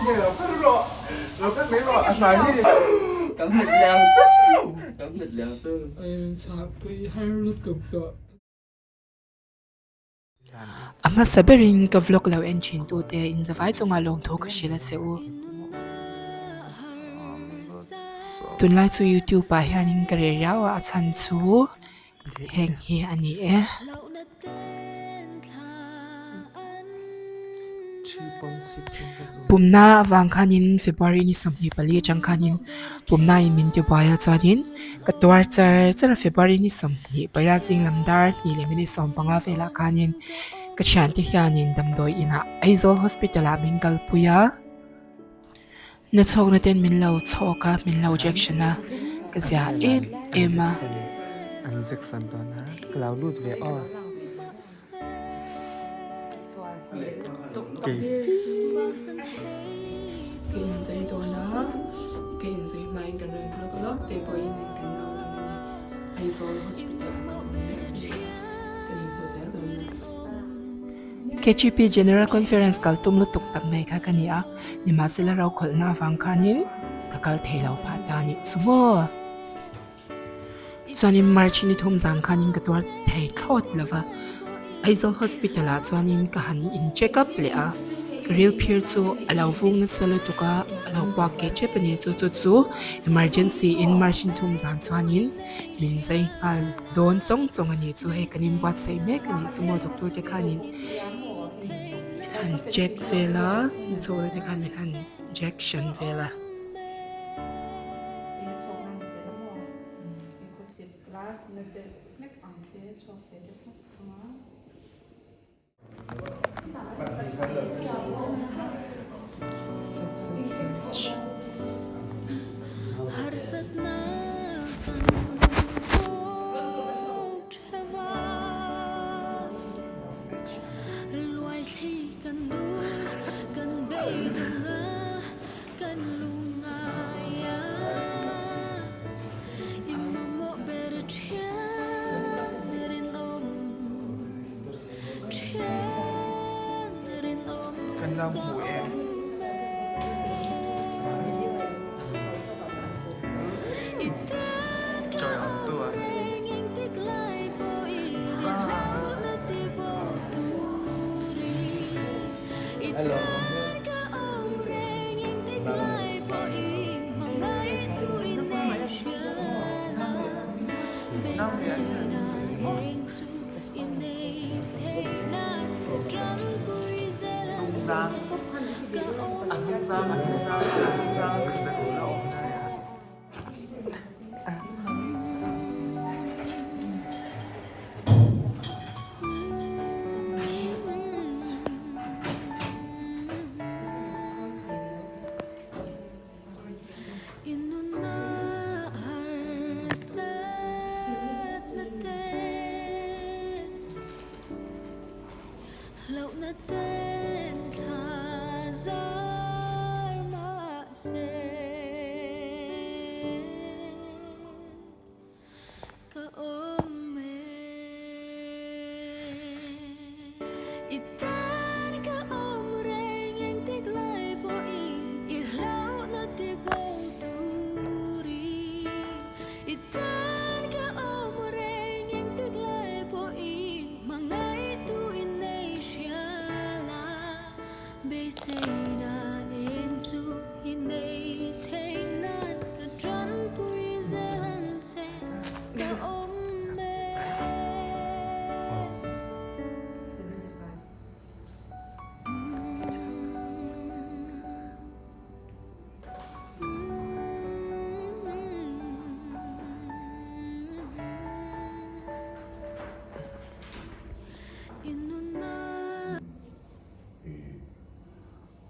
A hmasa berin ka vlog lo en thin tute inzavai chungah lawmthu ka hrilh a che u. Tunlai chu youtube ah hianin ka reh riau a, a chhan chu heng hi a ni e. Pumna avang khanin February ni 24 atang khanin pumna in min ti buai a chuanin ka tuar char char a February ni 28 zing lam dar hnih leh minute 15 velah khanin ka thiante hianin damdawi inah Aizawl hospital ah min kalpui a. Na chhawkna ten min lo chhawk a, min lo jection a, ka zia em em a. An jection dawn a, ka lo lut ve aw. Kei Ka inzai dawn a, ka inzai hmain kan rawn vlog lawk te pawhin kan lo lang a ni. Aizawl hospital ah ka awm mek a ni, kan inhmu zel dawn a ni. KGP General Conference kal tum lutuk tak mai kha ka ni a, nimahsela rokhawlhna avang khanin ka kal thei lo phah ta a nih chu maw. Chuanin March ni thum zan khanin ka tuar thei thlawt lo va, Aizawl Hospital ah chuanin ka han in check up leh a, ka ril phir chu a lo vung nasa lutuk a, a lo puak keh tep a ni chu chu chu emergency in March ni thum zan chuanin min zai nghal dawn chawng chawng a nih chu hei kan inbuatsaih mek a nih chu maw doctor te khanin min han check vel a chhawk te khan min han injection vel a. Kan la hmu e. Chawi ang tu a. Hello.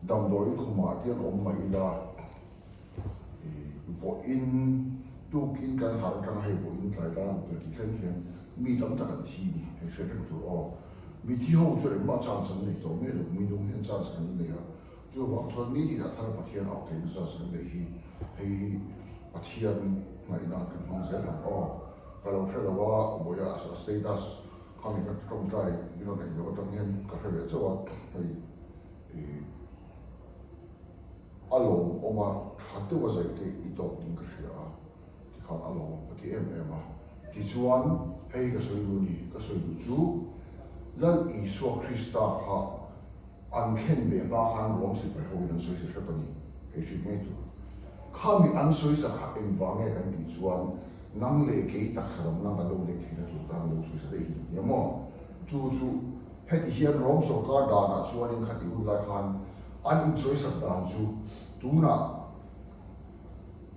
Damdawiin khumah te an awm mai ila, vawiin tukin kan harh atanga hei vawiin tlai tan ang tih thleng hian mi tam tak an thi ni hei hriat reng tur aw. Mi thi ho chuan engmah chance an nei tawh miah lo, mi nung hian chance kan nei a, chuvang chuan ni tinah thar Pathian auh theihna chance kan nei hi hei Pathian ngaihna kan hmang zel ang aw. Ka lo hre lo a, vawiah a status Khami ka tawngtai min rawn englo atang hian ka hre ve chauh a, hei ih. A lawmawm a, tha deuh a zai te i tawk ding ka hria a, tikhan a lawmawm ka ti em em a. Tichuan, hei ka sawi duh a ni, ka sawi duh chu Lal Isua Krista kha an khen ve hma khan Rom sipai ho in an sawi sa hrep a ni, hei hrilh ngei tur. Khami an sawi sa kha engvang nge kan tih chuan nang leh kei taksa ram nang kan lo leh theihna tur tan lo sawi sa daih hi nia maw? Chu chu heti hian Rom sawrkar danah chuanin khatih hun lai khan an insawisak dan chu tunah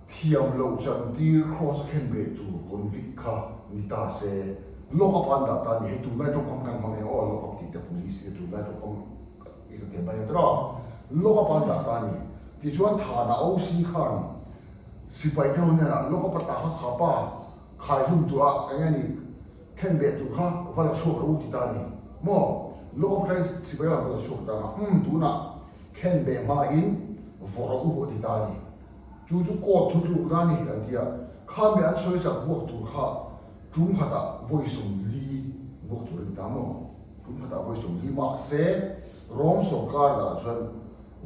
thiam loh chantir cross a khen beh tur convict kha ni ta se lock up an dah ta a ni. Hei tunlai tawngkam kan hmang eng aw lock up tih te police te tunlai tawngkam i ka thiam mai ang tiraw lock up an dah ta a ni. Tichuan Thana OC khan sipai te ho hnenah lock up a tah kha khapa khai hlum tuah eng nge ni Khen beh tur kha va la chhuak rawh u ti ta a ni maw? Lawk atangin sipai an va la chhuak ta a, umm tunah khen beh hmain vaw rawh u a ti ta a ni. Chu chu court thu tluk na a ni an ti a, kha mi an sawi chak vuak tur kha tum khatah vawi 40 vuak tur a ni ta maw? Tum khatah vawi 40 mahse Rom sawrkar lah chuan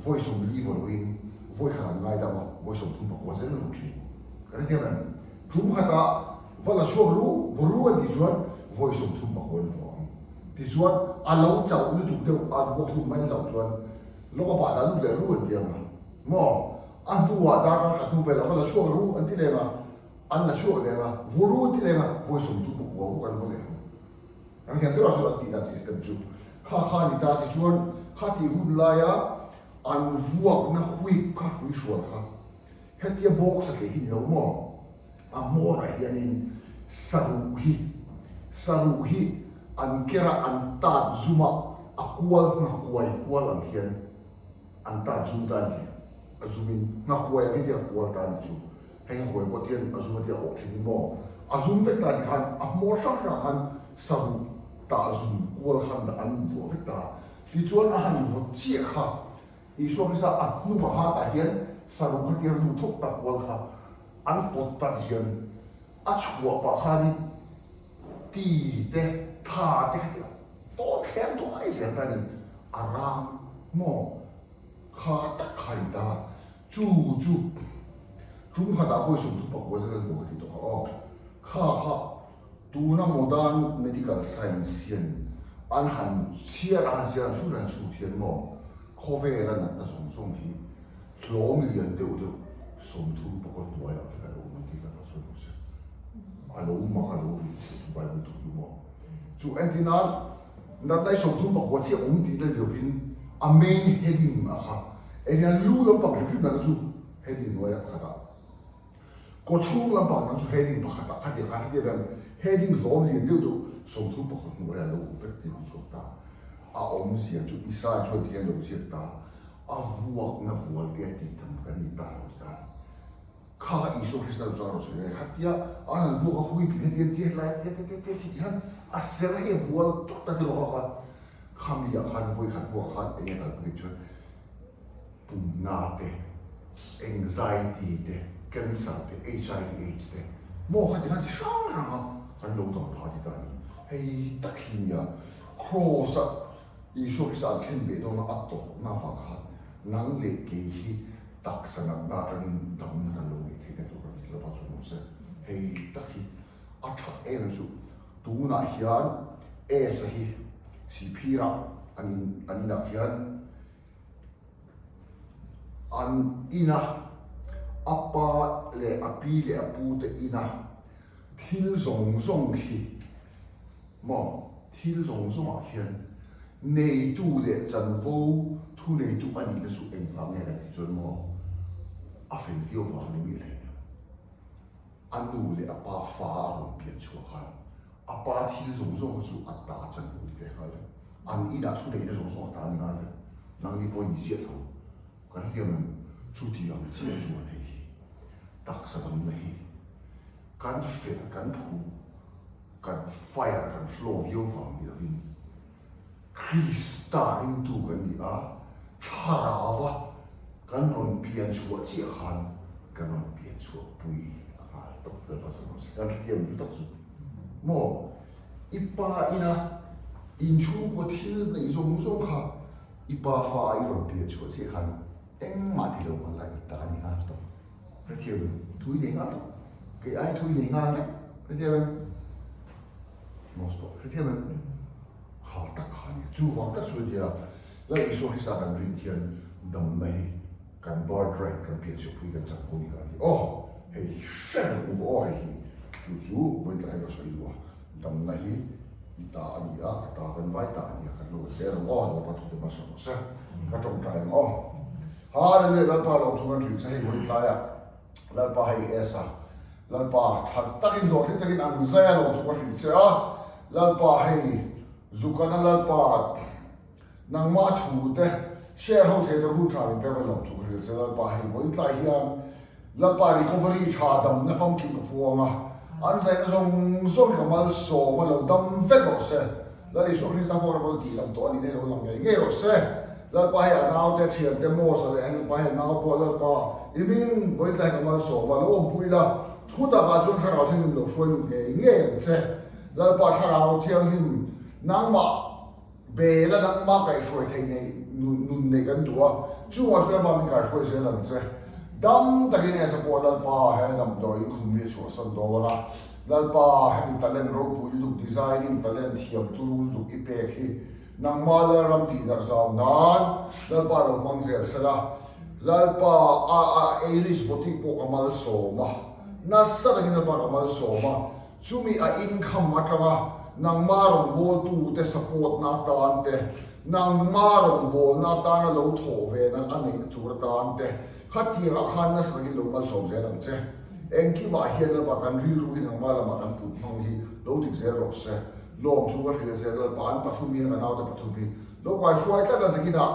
vawi 40 vaw loin vawi khat an ngaidam a, vawi 39 zel an awm thin. Ka hrethiam em? Tum khatah Va la chhuak ru, vaw ru an tih chuan vawi 30 pakua an vaw ang. Tichuan a lo chauh lutuk deuh an vuak hlum mai loh chuan lawk a pah dah lut leh ru an ti ang a. Maw? A hnuah darkar khat hnu velah va la chhuak ru an ti leng a, an la chhuak leng a, vaw ru an ti leng a, vawi 39 vawk an vaw leh ang. An thiam deuh ah chuan an tih dan system chu kha kha a ni ta. Tichuan kha tih hun laia an vuakna whip kha hrui hrual kha hetia box a tleh hi ni lo maw? A hmawrah hianin saruh hi saruh hi an ker a, an tat zum a, a kual nghakuai kual ang hian an tat zum ta a ni. A zumin nghakuai ang hi tia kual ta a ni chu. Hei nghakuai pawh tian a zum a tia awh thin in maw? A zum vek ta a ni khan a hmawr hrang hrang khan saruh tah zum kual khan an vuah vek ta a. Tichuan a han vawt chiah kha Isua Krista a hnungah kha tah hian saruh kha tir nu thawk tak kual kha an pawt tak hian a chhuah pah khanin ti te tha te kha ti tawt thleng duai zel ta ni a rang maw kha tak kha ni ta chu chu tum khatah hawi sum thu pakua zel an buai ti tawh kha aw kha kha Tuna modern medical science hian an han chhiar a, han chhiar an chhut an chhut hian maw khawvel a natna zawng zawng hi hlawm lian deuh deuh 30 pakua hnuaiah vek a lo awm an tih kan hre bawk si. A lo mak a lo ri chu chu Bible thu hi maw. Chu entir nan natna hi 34 chiah awm tih na ni lovin a main heading a kha engin an lu lampang hrim hrim natna chu heading hnuaiah pakhatah Kaw chhung lampang lam chu heading pakhatah khatiang khan hetiang hian heading hlawm lian deuh deuh 31 hnuaiah lo awm vek tih an chhuak ta. A awmzia chu Isai chuan ti hian lo ziak ta, A vuakna vualte a tih tham kan ni ta lo ti ta. Kha Isua Krista chu chuan a rawn sawi a, khatia an han vuak a hui pin hetiang ti helai tia tia tia tia ti hian a ser hei vual tawk ta ti rawh kha khami ah khan vawikhat vuak ah khan enge kalpui chuan pumna te, anxiety te, cancer te, hiv aids te, maw kha tikhan chi hrang hrang a kan lo dam phah ti ta a ni. Hei tak hi nia Kraws a Isua Krista an khen beh dawn a a tawpna avang khan nang leh kei hi taksa natna atangin damna kan lo neih theihna tur a ni lo a chu awm se. Hei tak hi a that em chu tunah hian S-a hi Sihphirah an in an inah hian An ina a pa leh a pi leh a pu te ina thil zawng zawng khi maw thil zawng zawngah khian neitu leh chanvo thu neitu a nihna chu engvang nge kan tih chuan maw a fel viau vang ni miah hlei nia. A nu leh a pa fa a rawn pian chhuah khan a pa thil zawng zawng kha chu a ta chanvo ni ve nghal vek. An inah thu neihna zawng zawng a ta a ni nghal vek. Nangni pawh in ziah tho. Kan hetiang ang chuti ang chiah chuan hei hi taksa damna hi kan fel, kan phu, kan fire, kan flow viau vang ni lovin Krista ringtu kan ni a, thlarauva kan rawn pian chhuah chiah khan kan rawn pian chhuah pui a nghal tawp vel vak zawk ang. Kan hrethiam duh tak chu maw? I pa ina inchhungkaw thil neih zawng zawng kha i pa fa i rawn pian chhuah chiah khan. Engmah ti lo mah la i ta ni nghal tawh. Hrethiam em? Thui nei nghal tawh. Kei ai thui nei nghal vek. Hrethiam em? Most tawh. Hrethiam em? Kha tak kha a ni. Chuvang tak chu a nia, Lal Isua Krista kan rin hian damna hi kan birth right, kan pianchhuahpui kan chak ko ni kha a ti. Aw, hei hi hre reng u aw hei hi. Chu chu vawiin tlai ka sawi duh a, damna hi i ta a ni a, ka ta kan vai ta a ni a, kan lo zel ang aw, Lalpa thute hmasa rawh se. Ka tawngtai ang aw. Hallelujah Lalpa lawmthu kan hrilh che hei vawiin tlaia Lalpa hei Esa Lalpa that takin hlawhtling takin an zai a lawmthu ka hrilh che a Lalpa hei Zukana Lalpa nangmah thu te share ho thei tur hun tha min pek a lawmthu ka hrilh che Lalpa hei vawiin tlai hian Lalpa recovery tha damna famkim ka phuang a an zaina zawng zawng hi ka malsawm a lo dam vek rawh se. Lal Isua Krista pawh rawn tih lam tawh a ni hei lo lang ngei ngei rawh se. Lalpa hei a naute thiante Mos-a leh Lalpa hei a nau pawh Lalpa i hming vawiin tlai ka malsawm a, lo awmpui la, thu takah chuan Thlarau Thianghlim lo hruai lut ngei ngei ang che. Lalpa Thlarau Thianghlim nangmah bel a nangmah kaihhruai theih nei nun neih kan duh a, chungah chuan Lalpa min kaihhruai zel ang che. Dam takin Esa pawh Lalpa he damdawiin khum hi a chhuahsan dawn a. Lalpa, hemi talent ropui lutuk designing talent thiam turu lutuk i pek hi nangma Lalram tih darh zau nan Lalpa lo hmang zel se la, Lalpa a a Irish boutique pawh ka malsawm a, nasa takin Lalpa ka malsawm a, chumi a income atanga nangma rawngbawltu te support na atan te, nangma rawngbawlna atana lo thawh ve nan a neihna tur atan te, khatiangah khan nasa takin lo malsawm zel ang che. Engkimah hian Lalpa kan rilru hi nangmah lamah kan put hmang hi lo dik zel rawh se. Lawmthu ka hrilh zel Lalpa an pathum hi a ka naute pathum hi lo kai hruai tlat a nakinah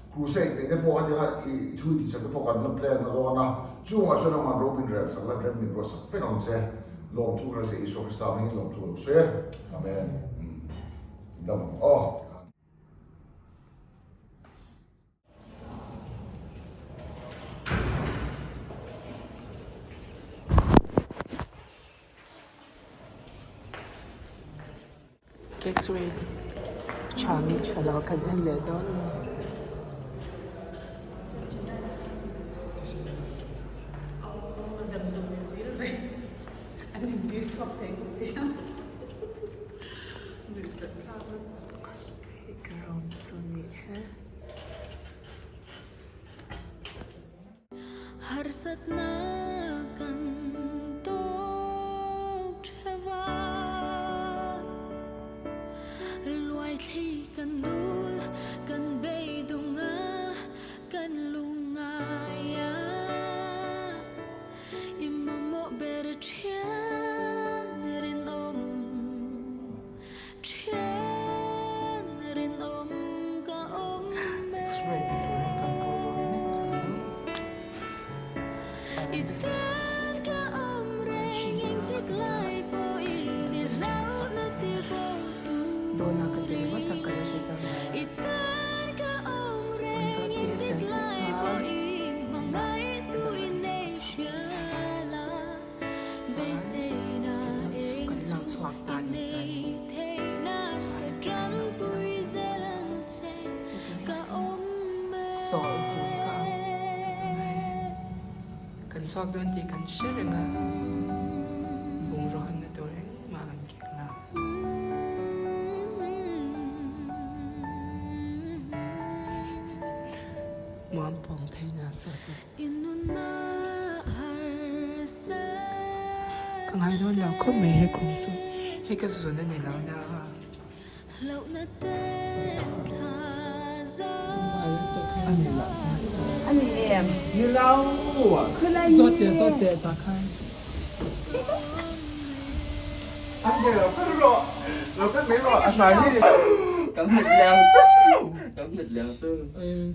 crusade neih te pawh hetianga i thu tihsak te pawh kan la plan a dawn a, chungah chuan nangman ro min rel sak la rem min ruat sak vek ang che. Lawmthu ka hrilh che Isua Krista hmingin lawmthu ka lo sawi e. Amen. Dam ang aw. X-ray tha nge tha lo kan en leh dawn a ni. Harsatna kan tawk theuh a, luaithli kan nul, kan beidung a, kan lungngai a, i mamawh ber thian rinawm. X-ray ti turin kan kal dawn mek a. Dawna ka ti ringawt a ka la hre chang lo. An zawt te a fel thut chuan Chuan kan lo chhuak kan lo chhuak ta a nih chuan chuan kan lo ti lang zel dawn a sawh vun ka ang kan chhuak dawn tih kan hre reng a bungraw hanna tur engmah kan keng lo. Muangpawng theihna saw saw. Ka ngai dawn lo khawp mai he khum chu hei ka zun a ni lo na a. Zawt teh zawt teh tah khan.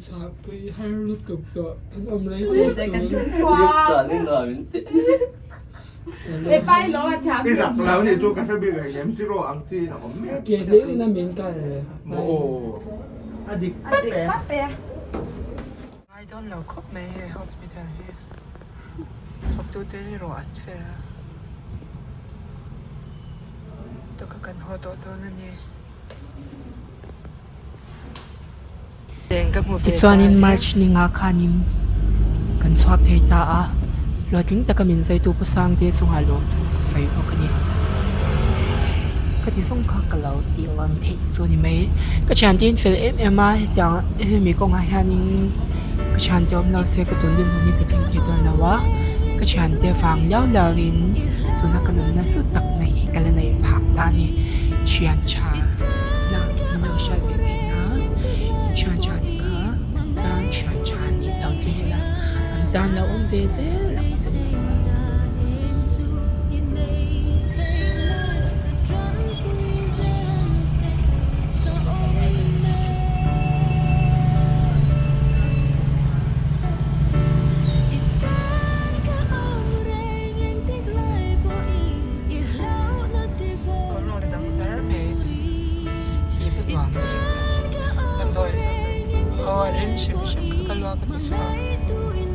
Chahpui har lutuk tawh kan awm rei teh tur. Ke hlir in a min kal. Ngai dawn lo khawp mai he hospital hi thawktute hi rawh an fel a tawka kan haw tawh dawn a ni. Tichuanin March ni nga khanin Kan chhuak thei ta a, hlawhtling taka min zaitu Pu Sangte chungah lawmthu ka sawi bawk a ni. Ka ti zawng kha ka lo tih lang theih te chu a ni mai. Ka thiante in fel em em a, hetiang hemi kawngah hianin ka thiante awm lo se ka tun dinhmun hi ka thleng thei dawn lo a, ka thiante vang liau liauin tuna ka nunna hlu tak mai hi ka la neih phah ta a ni. Thian tha na min lo hriat ve theih nan thian tha te kha an tan thian tha nih lo tum ila an tan lo awm ve zel ang che u. Boruak dang zar mai hi va nuam bik damdawi aw a rem hrim hrim kha ka luak a ti chhuak.